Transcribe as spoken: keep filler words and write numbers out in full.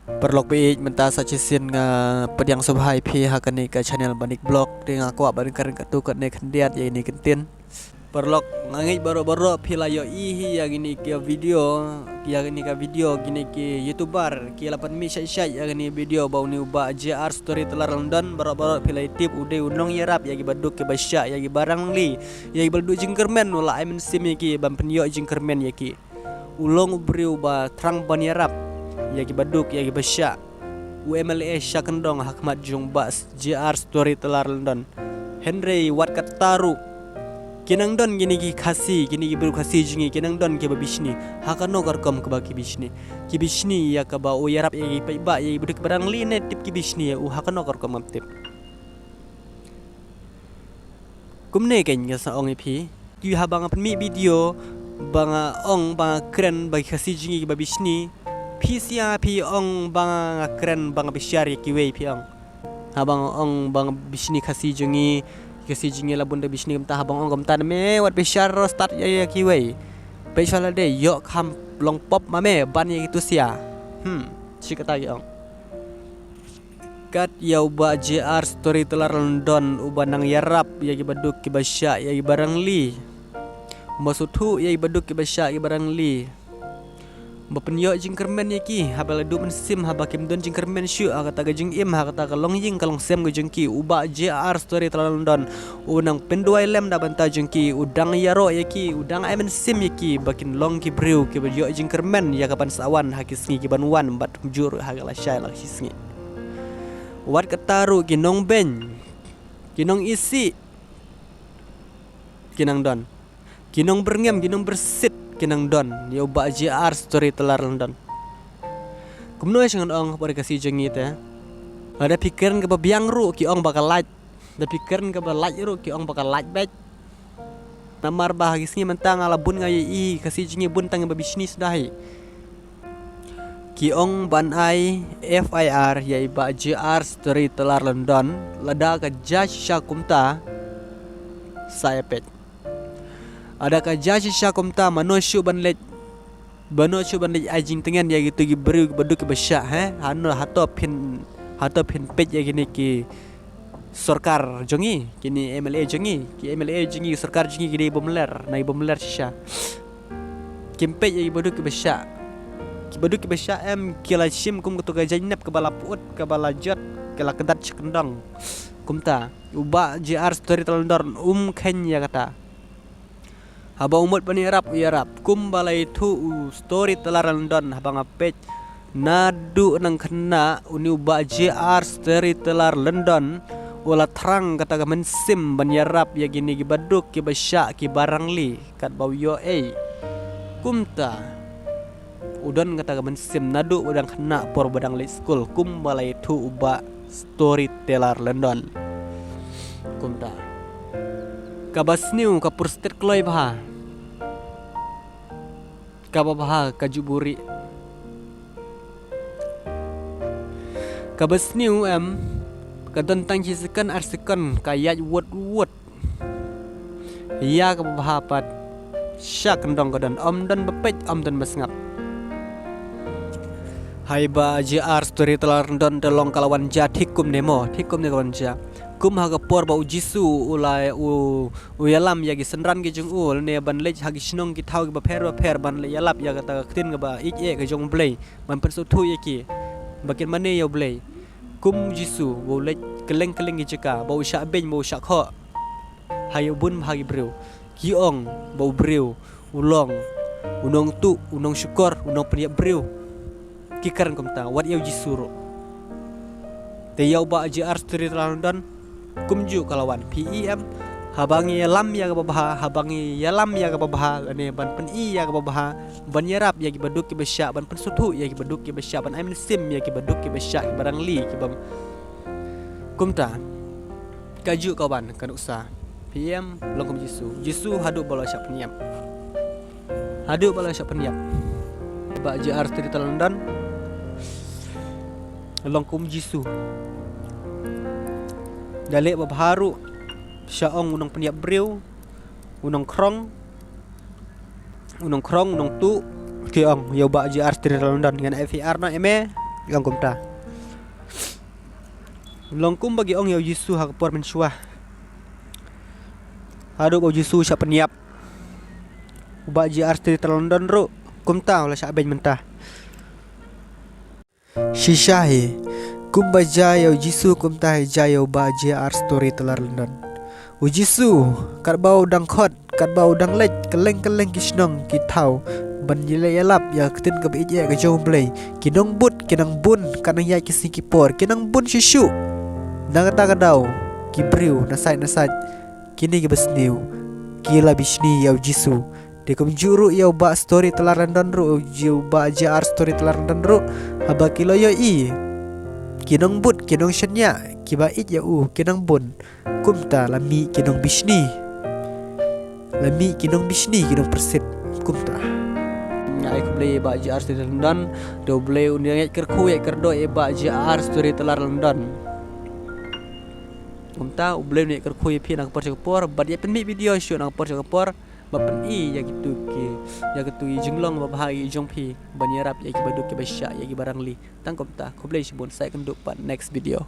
Paralok ba ïeit, mynta sa shisien nga pdiang sngewbha ïa phi ha kane ka channel Banik Vlog. Te nga kwah ban kren katto katne khyndiat ïa kine ki ktien. Paralok, nga ngeit baroh baroh phi la ïohi hi ïa kine ki video, ïa kine ki video, kine ki YouTuber ki la pynmih shait shait ïa kine video ba une u Bah J R Storyteller London, baroh baroh phi la tip u dei u nongïarap ïa ki baduk ki bashah, ïa ki barangli, ïa ki baduh jingkyrmen, u la ai mynsiem ïa ki ban pynïoh jingkyrmen ïa ki. U long u briew ba thrang ban ïarap ïa ki baduk ïa ki bashah. U M L A sha kyndong ha khmat jong Bah J R Storyteller London. Hynrei wat kata ruh, ki nang don kine ki Khasi, kine ki briew Khasi jong ngi, ki nang don kiba bishni. Ha kano ka rukom kaba ki bishni? Ki bishni ïa kaba u ïarap ïa ki paidbah, ïa ki baduk ki barangli, ne tip ki bishni ïa u, ha kano ka rukom ngam tip. Kumne kein nga sa ong ïa phi. Ki haba nga pynmih video ba nga ong, ba nga kren ba ki Khasi jong ngi kiba bishni, phi sngewthuh, phi ong ba nga kren ba nga bishar ïa kiwei, phi ong. Haba nga ong ba nga bishni Khasi jong ngi, Khasi jong ngi la bun da bishni kumta, haba nga ong kumta, ne me wat bishar stad ïa, ïa kiwei. Peit sha lade, ïoh kham long pop ma me ban ïa kitu sha. Hmm, shi kata ki ong. Kat ïa u Bah J R Storyteller London, uba nang ïarap ïa ki baduk ki bashah, ïa ki barangli. Ba sngewthuh ïa ki baduk ki bashah, ki barangli. Ba pynïoh jingkyrmen ïa ki, haba la duh mynsiem, haba kim don jingkyrmen shuh ha kata ka jingim, ha kata ka longïing ka longsem ka jong ki, u Bah J R Storyteller London u nang pynduwai lem da bynta jong ki, u dang ïaroh ïa ki, u dang ai mynsiem ïa ki ba kin long ki briew kiba ïoh jingkyrmen ïa ka ban sa wan ha ki sngi ki ban wan, bad kumjuh ruh ha ka lashai la ki sngi. Wat kata ruh ki nongbeiñ, ki nongisih, ki nang don. Ki nongbyrngem, ki nongbyrsit, ki nang don ïa u Bah J R Storyteller London. Kumno sha ngan ong ha pdeng ka Khasi jong ngi te? Lada phi kren kaba biang ruh ki ong ba ka lait. Da phi kren kaba lait ruh ki ong ba ka lait beit. Namar ba ha ki sngi mynta nga la bun nga ïohi, Khasi jong ngi bun tang ba bishni suda hi. Ki ong ban ai F I R ïa i Bah J R Storyteller London, lada ka jia shisha kumta, sa ïa peit. Lada ka jia shisha kumta, mano shuh ban leit, mano shuh ban leit ai jingtngen ïa kitu ki briew ki baduk ki bashah, he? Hano, hato phin, hato phin peit ïa kine ki sorkar jong ngi, kine M L A jong ngi, ki M L A jong ngi, sorkar jong ngi ki dei bym ler, na ki bym ler shisha. Kim peit ïa ki baduk ki bashah. Ki baduk ki bashah em, ki la shim kum katu ka jaiñnep kaba la put, kaba la jot, ka la kdat sha kyndong. Kumta, u Bah J R Storyteller London um kheiñ ïa kata. Haba u mut ban ïarap, u ïarap. Kumba la ïathuh u Storyteller London, haba nga peit naduh nangkhynnah, une u Bah J R Storyteller London u la thrang kata ka mynsiem ban ïarap ïa kine ki baduk ki bashah ki barangli, katba u ïohi. Kumta u don kata ka mynsiem naduh u dang khynnah, por ba dang leit skul, kumba la ïathuh u Bah Storyteller London. Kumta. Kaba sniew ka pur stet kloi bha. Kaba bha ka ju buhrieh. Kaba sniew em, ka don tang shi second ar second ka ïaid wut wut. Ïa kaba bha pat sha kyndong ka don, ym don ba peit, ym don ba sngap. Hai Bah J R Storyteller London, te long ka la wan jia thik kumne mo, thik kumne ka wan jia. Kum ha ka por ba u Jisu u la u, u ïalam ïa ki synran ki jong u, ne ban leit ha ki shnong ki thaw kiba pher ba pher, ban leit ïalap ïa kata ka ktien kaba ïeit eh ka jong U Blei, ban pynsngewthuh ïa ki ba kin mane ïa U Blei. Kum Jisu, ba u leit kylleng kylleng ki jaka, ba u shah beiñ, ba u shah khoh. Ha ïa u bun bha ki briew. Ki ong ba u briew u long u nongtuh, u nongshukor, u nongpynïap briew. Ki kren kumta, wat ïa u Jisu ruh. Te ïa u Bah J R Storyteller London, kumjuh ka la wan. Phi i em, haba ngi ïalam ïa kaba bha, haba ngi ïalam ïa kaba bha, lane ban pyni ïa kaba bha, ban ïarap ïa ki baduk ki bashah, ban pynsngewthuh ïa ki baduk ki bashah, ban ai mynsiem ïa ki baduk ki bashah, ki barangli, ki bym. Kumta. Kajuh ka wan ka nuksa. Phi em, long kum Jisu. Jisu haduh ba la shah pynïap. Haduh ba la shah pynïap. Bah J R Storyteller London. Long kum Jisu. Da leh babha ruh, shah ong u nongpynïap briew, u nongkhrong, u nongkhrong, u nongtuh, ki ong ïa u Bah J R Storyteller London, ngan F I R noh ïa me. Ong kumta. Long kumba ki ong ïa u Jisu ha ka por mynshuwa. Haduh ba u Jisu u shah pynïap. U Bah J R Storyteller London ruh kumta u la shah beiñ mynta. Shisha hi, kumba jia ïa u Jisu kumta hi jia ïa u Bah J R Storyteller London. U Jisu, katba u dang khot, katba u dang leit kylleng kylleng ki shnong ki thaw ban ïaleh ïalap ïa ka ktien kaba ïeit ka jong U Blei, ki nongbud ki nang bun, katba nang ïaid ki sngi ki por ki nang bun shuh shuh. Na kata ka daw, ki briew na sait na sait, kine kiba sniew ki la bishni ïa u Jisu. Te kumjuh ruh ïa u Bah Storyteller London ruh, u Bah J R Storyteller London ruh, haba ki la ïohi ki nongbud ki nongshaniah kiba ïeit ïa u ki nang bun, kumta la mih ki nongbishni. La mih ki nongbishni, ki nongpyrshit kumta. Nga ai khublei ïa Bah J R Storyteller London. Te U Blei un ïaid kyrkhu ïaid kyrdoh ïa Bah J R Storyteller London. Kumta U Blei un ïaid kyrkhu ïa phi na ka por sha ka por bad ïa pynmih video shuh na ka por sha ka por. Ba pyni ïa kitu ki, ïa kitu ki jinglong ba bha ïa ki jong phi ban ïarap ïa kiba duk kiba shah ïa kiba rangli. Tang kumta, khublei shibun, sa ïakynduh pat next video.